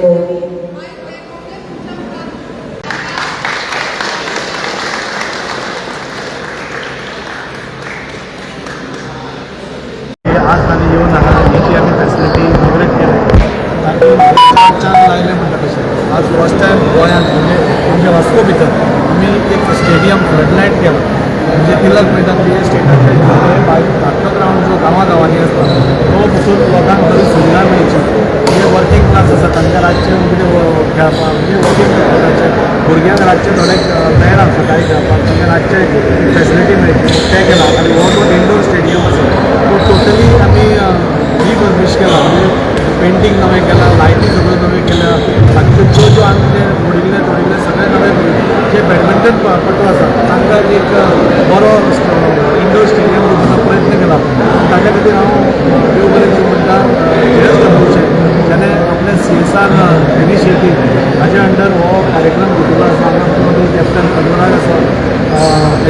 आज आमी येवन हांगा हेची आमी फॅसिलिटी इनॉग्रेट केल्या. तातूंत चार लायले म्हणटा तशें आज फर्स्ट टायम गोंयांत, म्हणजे आमच्या वास्को भितर आमी एक स्टेडियम फ्लडलायट केला. म्हणजे तिलक मैदान बी स्टेटांतलें धाकटो ग्रावंड जो गांवा गांवांनी आसता तो पसून लोकांक बरी सुविधा मेळची. जे वर्किंग क्लास आसा तांकां रातचें कितें खेळपाक, म्हणजे वर्किंग रातचे भुरग्यांक रातचें थोडे मेळना सकाळी खेळपाक, तांकां रातचें फॅसिलिटी मेळची तें केलां. आनी हो जो इंडोर स्टेडियम आसा तो टोटली आमी रिफर्बिश केला, म्हणजे पेंटींग नवें केलां, लायटी सगळ्यो नव्यो केल्या, बाकीच्यो ज्यो ज्यो आमी ते मोडिल्ले तोडिल्ले सगळे नवे करून जे बॅडमिंटन पटू आसा तांकां एक बरो इंडोर स्टेडियम करपाचो प्रयत्न केला. ताच्या खातीर हांव देव बरें करूं म्हणटा जे एस डब्ल्यूचें, ज्याणे आपल्या सीएसआर इनिशिएटीव हाजे अंडर हो कार्यक्रम घेतिल्लो आसा. हांगा मुख्यमंत्री कॅप्टन अनुराग आसा,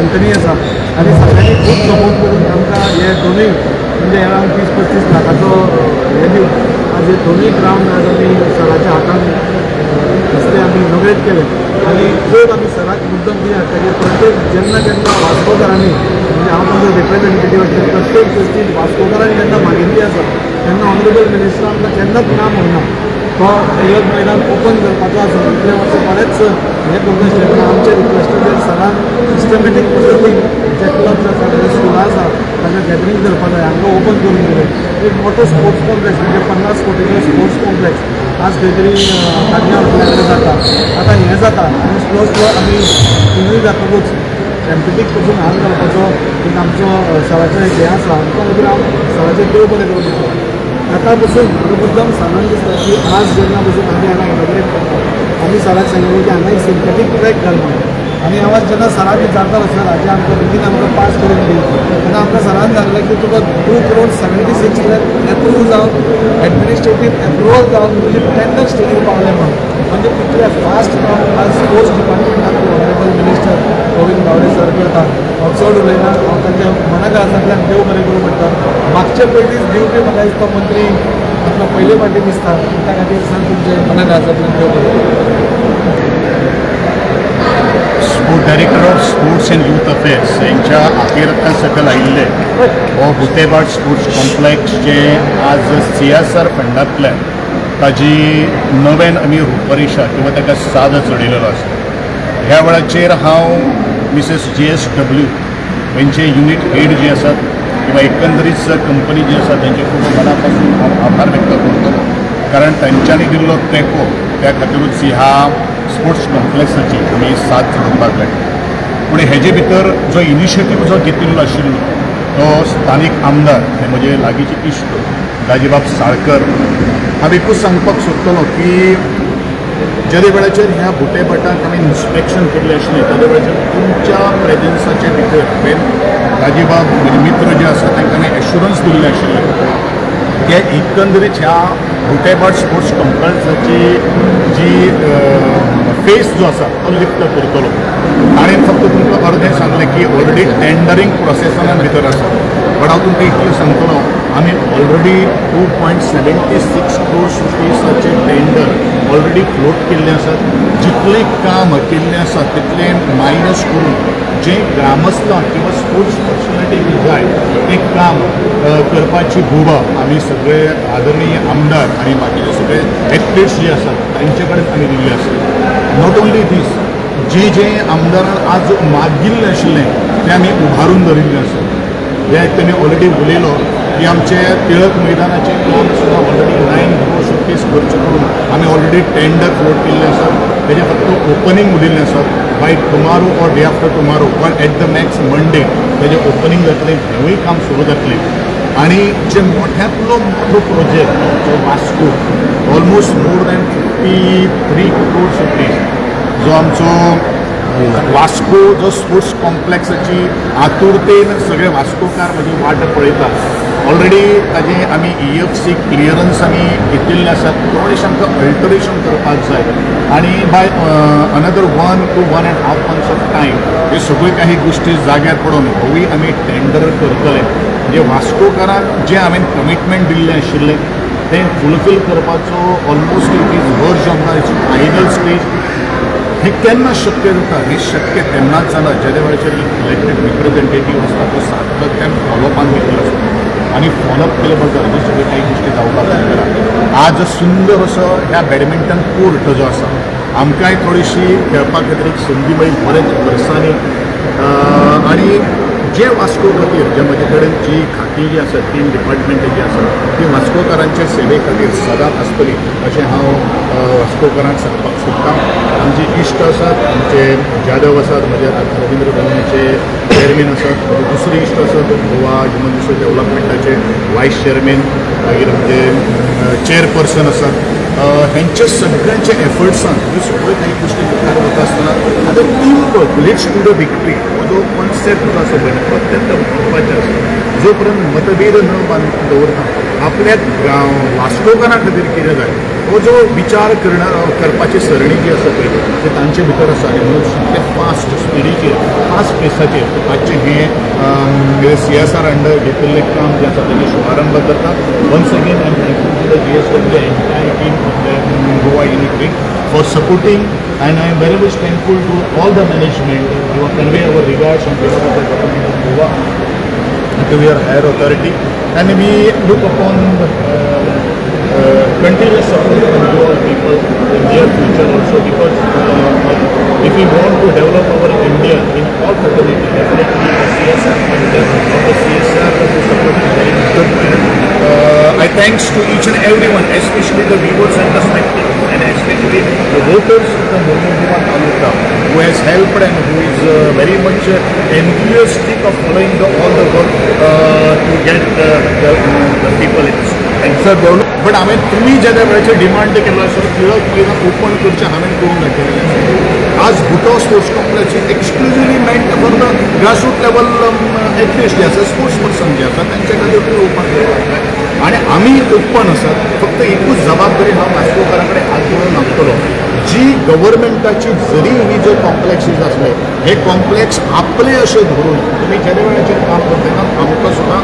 एंथनी आसा आनी सगळ्यांनी खूब सपोर्ट करून आमकां हे दोनूय, म्हणजे अरावंड 30-35 लाखाचो हे दिवन आज हे दोनूय ग्रावंड आज आमी सराच्या हातान रस्ते आमी इनॉग्रेट केले. आनी चड आमी सराक मुद्दम कितें हाडटा की प्रत्येक जेन्ना जेन्ना वास्कोकारांनी, म्हणजे हांव तांचो रिप्रेझेंटेटीव आशिल्ले, प्रत्येक गोश्टी वास्कोकारांनी जेन्ना मागिल्ली आसा तेन्ना ऑनरेबल मिनिस्टर आमकां केन्नाच ना म्हणना. तो तिलक मैदान ओपन करपाचो आसा इतले वर्सां बरेंच हें करूंक नासलें, पूण आमचे रिक्वेस्टाचेर सरान सिस्टमॅटीक पद्दतीन जे क्लब्स आसा, जे स्कुलां आसा, तांकां गॅदरींग करपाक जाय, हांकां ओपन करून दिलें. एक मोठो स्पोर्ट्स कॉम्प्लेक्स, म्हणजे 50 कोटीचो स्पोर्ट्स कॉम्प्लेक्स आज खंय तरी ताज्ञा हॉटेला कडेन जाता. आतां हें जाता आनी स्लो स्लो आमी तिनूय जातकूच एमपीटीक पसून हात घालपाचो एक आमचो सराचें एक हें आसा. त्या खातीर हांव सराचें देव बरें करूं दिता. आतां पसून म्हाका मुद्दम सांगून दिसता की आज जेन्ना पसून आमी हांगा इनॉग्रेट करता, आमी सराक सांगिल्लें की हांगा एक सिंथेटीक ट्रॅक घाल म्हणून. आनी हांव आज जेन्ना सराक विचारतालो, सर, हाजें आमकां बेगीन आमकां पास करून दी, तेन्ना आमकां सरान सांगलें की तुका 2 करोड 76 लाख एप्रूव जावन, एडमिनिस्ट्रेटीव एप्रुवल जावन, म्हणजे टेंडर स्टेजीर पावलें म्हणून. म्हणजे इतलें फास्ट काम आज स्पोर्ट्स डिपार्टमेंटान honourable minister Govind Gaude sir करता. हांव चड उलयना. हांव तांच्या मनाकाळजांतल्यान देव बरें करूं म्हणटा. मागचे पयलींच दिवपी म्हाका दिसता मंत्री आमकां पयले फावटी दिसता. त्या खातीर सर, तुमचे मनाकाळजांतल्यान देव बरें करूं. Sport Director of Sports and Youth Affairs यांच्या आकेरता सकयल आयिल्ले हो बुतेभाट स्पोर्ट्स कॉम्प्लेक्स जे आज सीएसआर फंडांतल्यान ताजी नव्यान आमी रुपरेशा किंवा ताका साद चडयलेलो आसा. ह्या वेळाचेर हांव मिसेस जे एस डब्ल्यू हेंचे युनीट हेड जे आसात किंवा एकंदरीत कंपनी जी आसा तेंचे खूब मना पासून हांव आभार व्यक्त करतलो, कारण तांच्यांनी दिल्लो तेंको त्या खातीरूच ह्या स्पोर्ट्स कॉम्प्लेक्साची आमी साथ चडोवपाक लागली. पूण हेजे भितर जो इनिशिएटीव जो घेतिल्लो आशिल्लो तो स्थानीक आमदार हे म्हजे लागींचे इश्ट दाजीबाब साळकर. हांव एकूच सांगपाक सोदतलो की जेदे वेळाचेर ह्या बुटेभाटाक आमी इन्स्पेक्शन केल्लें आशिल्लें, तेदे वेळाचेर तुमच्या प्रेजन्साचे भितर वेन दाजीबाब, म्हजे मित्र जे आसा, तांकां आमी एश्युरन्स दिल्लें आशिल्लें की एकंदरीत ह्या बुटेभाट स्पोर्ट्स कॉम्प्लेक्साची जी फेस जो आसा तो लिफ्ट करतलो. ताणें फक्त तुमकां अर्दें सांगलें की ऑलरेडी टेंडरींग प्रोसेसान भितर आसा, बट हांव तुमकां इतलें सांगतलो, आमी ऑलरेडी 2.76 क्रोर्स रुपीसाचे टेंडर ऑलरेडी फ्लोट केल्ले आसात. जितलें काम केल्लें आसा तितलें मायनस करून जें ग्रामस्थांक किंवा स्पोर्ट्स पर्सनॅलिटीक जाय तें काम करपाची भुबा आमी सगळे आदरणीय आमदार आनी बाकीचे सगळे एथलिट्स जे आसात तांचे कडेन आमी दिल्ले आसा. Not only these, जे जे आमदारान आज मागिल्लें आशिल्लें तें आमी उबारून धरिल्लें आसा. हे तेमी ऑलरेडी उलयलो की आमचे टिळक मैदानाचें काम सुद्दां ऑलरेडी 9 क्रोर्स रुपीज खर्च करून आमी ऑलरेडी टेंडर फ्लोट केल्लें आसा. तेजें फक्त ओपनींग उरिल्लें आसा. By tomorrow or day after tomorrow or at the max Monday तेजें ओपनींग जातलें, हेंवूय काम सुरू जातलें. आनी जे मोठ्यांतलो मोठो प्रोजेक्ट जो Vasco almost more than 53 crores rupees जो आमचो वास्को जो स्पोर्ट्स कॉम्प्लेक्साची आतुरतेन सगळे वास्कोकार म्हजी वाट पळयतात. ऑलरेडी ताजें आमी ईएफसी क्लियरन्स आमी घेतिल्लें आसा. थोडेशें आमकां अल्टरेशन करपाक जाय आनी by another 1 to 1.5 months of time हे सगळ्यो काही गोश्टी जाग्यार पडून होवूय आमी टेंडर करतले. म्हणजे वास्कोकारांक जें हांवें कमिटमेंट दिल्लें आशिल्लें तें तें फुलफील करपाचो almost it is verge on the final stage. हें केन्ना शक्य जाता? हें शक्य तेन्नाच जाला जेन्ना वेळाचेर इलेक्टेड रिप्रेझेंटेटीव आसता तो सातत्यान फॉलोअपान भितर आसता आनी फॉलोअप केले बगर ह्यो सगळ्यो काही गोश्टी जावपाक शकना. आज सुंदर असो ह्या बॅडमिंटन कोर्ट जो आसा, आमकांय थोडीशी खेळपा खातीर एक संदी मेळ्ळी बरेच वर्सांनी. आनी जे वास्को खातीर जे म्हजे कडेन जी खातीं जी आसा, तीन डिपार्टमेंट जी आसा, ती वास्कोकारांचे सेवे खातीर सदांच आसतली अशें हांव वास्कोकारांक सांगपाक सोदतां. आमचे इश्ट आसात, आमचे जाधव आसात, म्हजे रवींद्र भवनाचे चेअरमॅन आसात, म्हजे दुसरे इश्ट आसात, गोवा ह्युमन रिसोर्स डेव्हलपमेंटाचे वायस चेअरमॅन, मागीर आमचे चेअरपर्सन आसात. हेंच्या सगळ्यांच्या एफर्ट्सान ह्यो सगळ्यो काही गोश्टी मुखार वता आसतना आतां team work leads to the victory हो जो कॉन्सेप्ट जो आसा पळय, तो अत्यंत म्हत्वाचो आसा. जो पर्यंत मतभेद न बांदून दवरता आपल्या वास्कोकारां खातीर कितें जाय हो जो विचार करपाची सरणी जी आसा पळय, ते तांचे भितर आसा. आनी म्हणून इतले फास्ट स्पिडीचेर, फास्ट पेसाचेर आजचें हें सीएसआर अंडर घेतिल्लें काम जें आसा तेजें शुभारंभ करता. Once again, I am thankful to the GSW entire team of the Goa Unit for supporting, and I am very much thankful to all the management who convey our regards on behalf of the government of Goa to your higher authority, and we look upon continuous support from you all people in near future also, because if we want to develop our India in all fraternity, definitely the CSR fund or the CSR support is very important. I thanks to each and everyone, especially the viewers and the spectators, and especially the voters of the Mormugao Taluka, who has helped and who is very much enthusiastic of following all the work to get the people in. Thank you. Sir, develop but हांवें तुमी ज्या वेळाचेर demand केलो आसा, Tilak क्लिना open करचें हांवें करूंक दाखयलें आसा. आज बुटो sports complex is exclusively meant for the grassroot level athletes जे आसा, स्पोर्ट्स पर्सन जे आसा, तांचे खातीर तुमी ओपन करपाक जाय आनी आमी ओपन आसात. फक्त एकूच जबाबदारी हांव वास्कोकारां कडेन हात जोडून मागतलो, जी गव्हर्मेंटाची जरी ही जे कॉम्प्लेक्सीस आसले, हे कॉम्प्लेक्स आपले अशें धरून तुमी जेन्ना वेळाचेर काम करता तेन्ना आमकां सुद्दां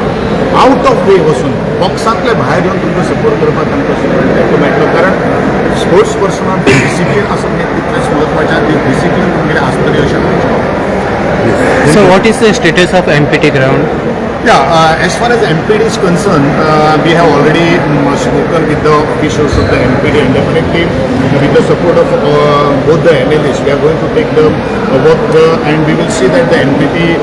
आउट ऑफ वे वचून बॉक्सांतले भायर येवन तुमकां सपोर्ट करपाक तांकां सुद्दां तेंको मेळटलो, कारण स्पोर्ट्स पर्सनाक डिसिप्लीन आसप हें तितलेंच म्हत्वाचें आनी डिसिप्लीन तुमगेलें आसतलें अशें हांव चिंतता. So what is the status of MPT ground? Yeah, as far as MPD is concerned, we have already spoken with the officials of the MPD, and definitely with the support of both the MLAs, we are going to take the work and we will see that the MPT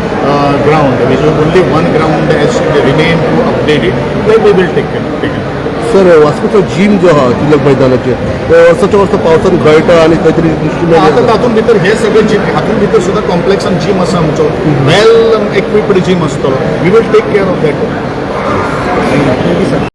ground, which is only one ground has remained to update it, then we will take it. Take it. Sir, वास्कोचो gym जो आहा तिलक मैदानाचेर, तो वर्साच्या वर्सा पावसान गळटा आनी खंय तरी दिश्टी. आता तातूंत भितर हे सगळे जिम, हातूंत भितर सुद्दां कॉम्प्लेक्सान जिम आसा आमचो, वेल इक्विप्ड जिम आसतलो. We will take care of that. Thank you, sir.